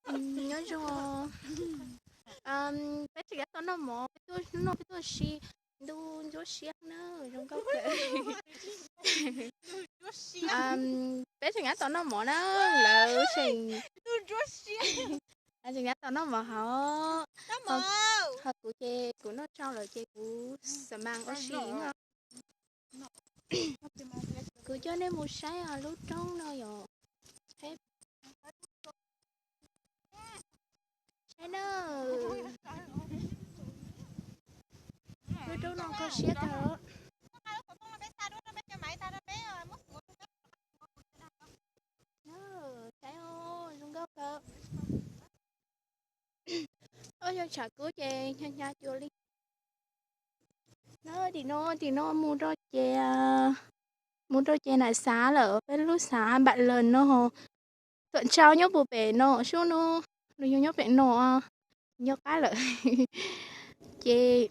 Nyob zoo, peb tseem kav tau noj mov, peb tuaj noj peb tuaj si, ntuj ntsuab siab na, zoo nkauj kawg. Peb tseem kav tau noj mov na, lawv tseem, tseem kav tau noj mov hauv. Ho kuv ces kuv noj tsau lawm ces kuv xa mas ua si. Kuv coj nej mus saib lub roob no yom. Saib na, lub roob no kho siab tag. Saib zoo nkauj kawg. Ob yog tshav kub ces hnyav hnyav cuag li. Tim no, tim no mus rau ces, mus rau ces nam xav lawm, peb lub xav npam lawm no. Tuam tsau nyob puag pem no, sub no, nws yog nyob pem no, nyob qab lawm. Ces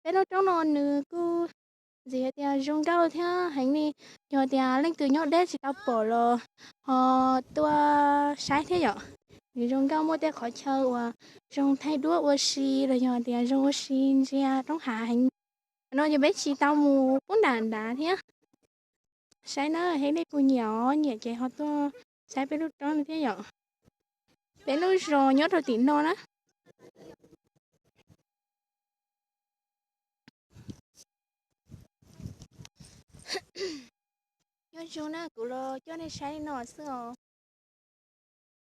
peb lub roob no nws kuj ntxim hais tias zoo nkauj thiab heev li. Yog tias leej twg nyob deb tsis tau pom los ho tuaj saib thiab yom. Nws zoo nkauj, muaj tej qhov chaw uas zoo thaij duab ua si los yog tias zoo ua si ntsia roob hav heev. No ces peb tsis tau mus pub nram nrad thiab. Saib na, heev li, kuv nyiam os, nyiam ces ho tuaj saib peb lub roob no thiab yom. Peb lub zos nyob rau tim no na. Nyob zoo na, kuv los coj nej saib li no xwb os.